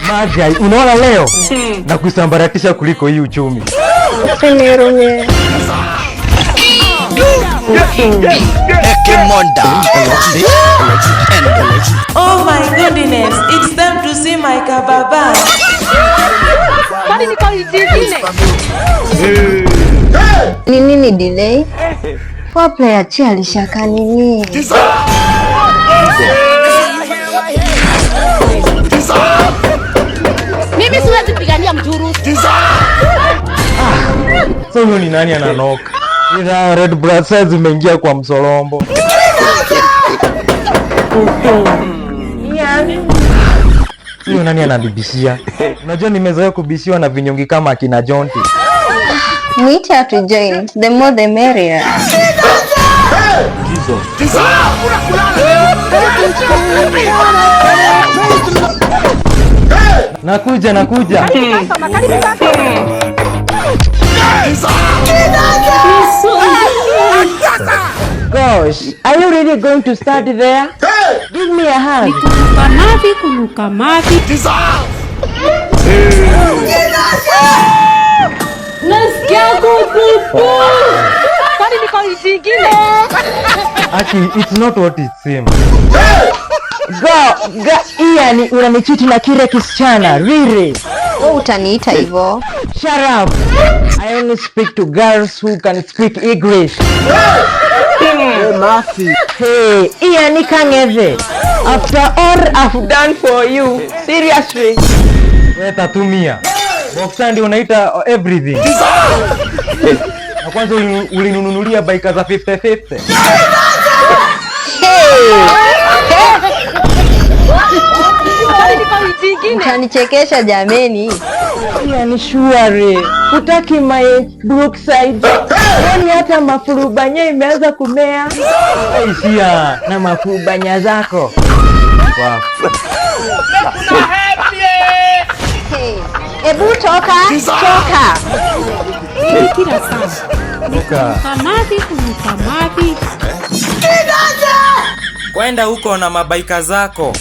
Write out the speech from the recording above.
Maji, unaona leo na kusambaratisha kuliko hii uchumi. Oh my goodness, it's time to see my kababa. Ni nini delay? Foreplay achi alishaka nini? Mimi siwezi pigania mjuru. So huyo ni nani ananoka? Ila red blood cells zimeingia kwa msolombo. Huyo nani anabibishia? Unajua nimezoea kubishiwa na vinyongi kama akina Jonti. Mwite atu join. The more the merrier. Nakuja, nakuja. Gosh, are you really going to start there? Give me a hand. Kunuka mavi, kunuka mavi. Nasikia kupupu. Kwani niko zingine? Aki, it's not what it seems. Go, go, Ian, unanichiti na kile kisichana, really? Wewe utaniita hivyo. Shut up. I only speak to girls who can speak English. Hey, Murphy. Hey, Ian Kangeve. After all I've done for you, seriously. Wewe tatumia. Boxer ndio unaita everything. Na kwanza ulinunulia baika za 50-50. Mtanichekesha jameni. Ian shuare. Hutaki my Brookside. Yaani hata mafurubanya imeanza kumea. Ishia na mafurubanya zako. Wow. Hey. Ebu toka, toka. Mimi kila saa. Toka. Kunuka mavi, kunuka mavi. Kwenda huko na mabaika zako.